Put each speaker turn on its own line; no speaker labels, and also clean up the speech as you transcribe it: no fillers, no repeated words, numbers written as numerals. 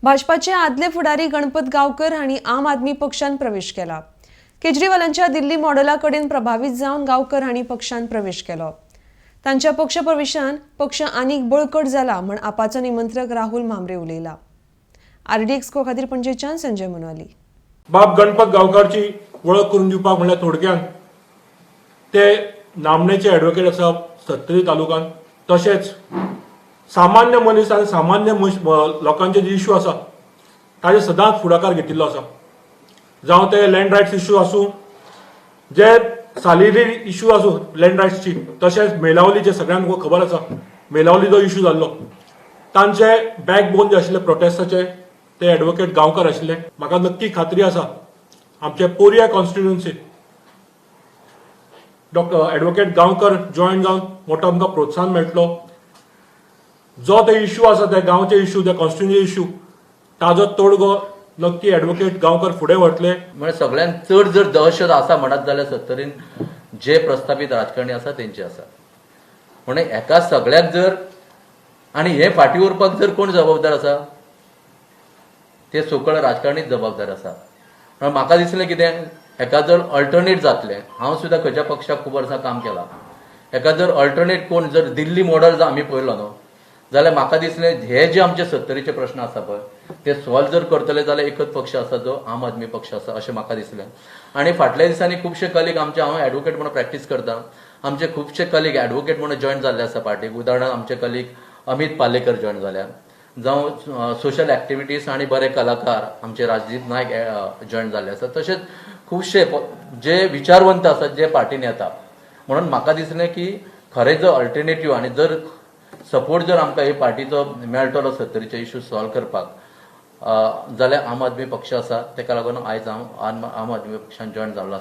भाजपाचे आदले फुडारी गणपत गांवकर हांणी आम आदमी पक्षान प्रवेश केला. केजरीवालांच्या दिल्ली मॉडेला कडेन प्रभावीत जावन गांवकर हांणी पक्षान प्रवेश केलो. तांच्या पक्ष प्रवेशान पक्ष आनीक बळकट जाला म्हण आपाचो निमंत्रक राहुल म्हांबरे उलयला. आरडीएक्स को खातीर पणजेच्यान संजय मुनवाली.
बाब गणपत गांवकारची वळख करून दिवपाक म्हणल्यार थोडक्यान ते नामनेचे एडवोकेट आसा सत्तरी तालुकान. तशेंच सामान्य मनीस आनी सामान्य मनीस लोकांचे जे इश्यू आसा ताजे सदांच फुडाकार घेतिल्लो आसा. जावं ते लँड रायट्स इश्यू आसूं, जे सालेरी इश्यू आसूं लँड रायट्सची, तशेंच मेलावली जे सगळ्यांक खबर आसा, मेलावली जो इश्यू जाल्लो, तांचे बॅकबोन जे आशिल्ले प्रोटेस्टाचे ते एडवोकेट गांवकर आशिल्ले. म्हाका नक्की खात्री आसा, आमचे पोरया कॉन्स्टिट्युएन्सीत डॉक्टर एडवोकेट गांवकर जॉयन जावन मोठो आमकां प्रोत्साहन मेळटलो. जो ते इश्यू आसा, ते गांवचे इश्यू, ते कॉन्स्टिट्युएन्सी इश्यू, ताजो तोडगो नक्की एडवोकेट गांवकर फुडें व्हरतले.
म्हणजे सगळ्यांत चड जर दहशत आसा म्हणत जाल्यार सत्तरीन जे प्रस्थापीत राजकारणी आसा तेंचे आसा. म्हणून हेका सगळ्याक जर आनी हे फाटीं उरपाक जर कोण जबाबदार आसा, ते सकळ राजकारणीच जबाबदार आसा. म्हणून म्हाका दिसलें कितें, हेका जर अल्टरनेट जातलें, हांव सुद्दां खंयच्या पक्षाक खूब वर्सां काम केलां, हेका जर अल्टरनेट कोण जर दिल्ली मॉडल जर आमी पळयलो न्हू जाल्यार म्हाका दिसलें हे जे आमचे सत्तरीचे प्रश्न आसा पळय ते सॉल्व जर करतले जाल्यार एकच पक्ष आसा, जो आम आदमी पक्ष आसा अशें म्हाका दिसलें. आनी फाटल्या दिसांनी खुबशे कलीग आमचे, हांव एडवोकेट म्हणून प्रॅक्टीस करता, आमचे खुबशे कलीग एडवोकेट म्हणून जॉयन जाल्ले आसा पार्टीक. उदाहरणार्थ आमचे कलीग अमित पालेकर जॉयन जाल्या, जावं सोशल एक्टिविटीज आनी बरे कलाकार आमचे राजदीप नायक जॉयन जाल्ले आसा. तशेंच खुबशे जे विचारवंत आसात जे पार्टीन येता. म्हणून म्हाका दिसलें की खरें जो अल्टरनेटीव आनी जर सपोर्ट जर आमकां हे पार्टीचो मेळटलो सत्तरीचे इश्यू सॉल्व करपाक जाल्यार आम आदमी पक्ष आसा. तेका लागून आयज हांव आम आदमी पक्षान जॉयन जाल्लो आसा.